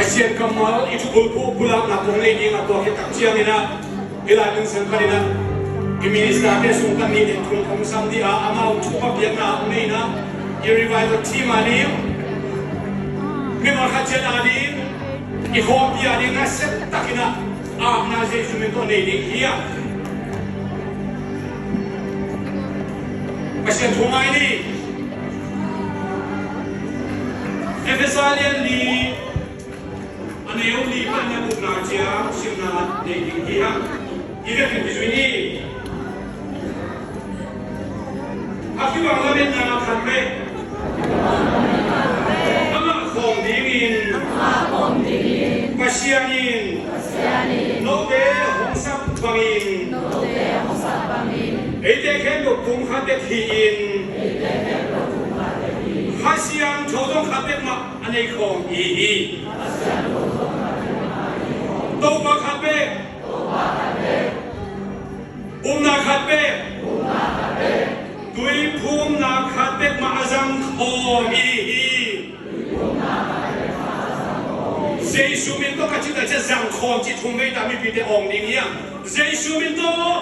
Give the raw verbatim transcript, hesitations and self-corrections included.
Pasian kammal i thubulphuh pulakna kong nei ding a, tua khit tak ciangin ah i lai mun sang khat in ah i minister-te sung pan nih in thum thum sam dih a, amau thu a piakna hong nei in ah i revival team a ding, mimal khat ciat a ding, i khawmpi a ding nasia takin ah apna Jesu min tawh nei ding hi a. Pasian thu ngai ni. Efesa lian li, a neu li pan a gukna ciang simna nei ding hi hang. I vekin kizui ni. A kibang lametna khat bek amah khawm dingin Pasian in note hong sak bangin eite khempeuh pum khat bek hi-in Kha Siangtho zong khat bek mah a nei khawm i hi. Topa khat bek, upna khat bek, tuiphumna khat bek mah a zang khawm i hi. Jesu min tawh ka cih tak ciang zang khawm cih thum vei ta, mipite awng ding hi a. Jesu min tawh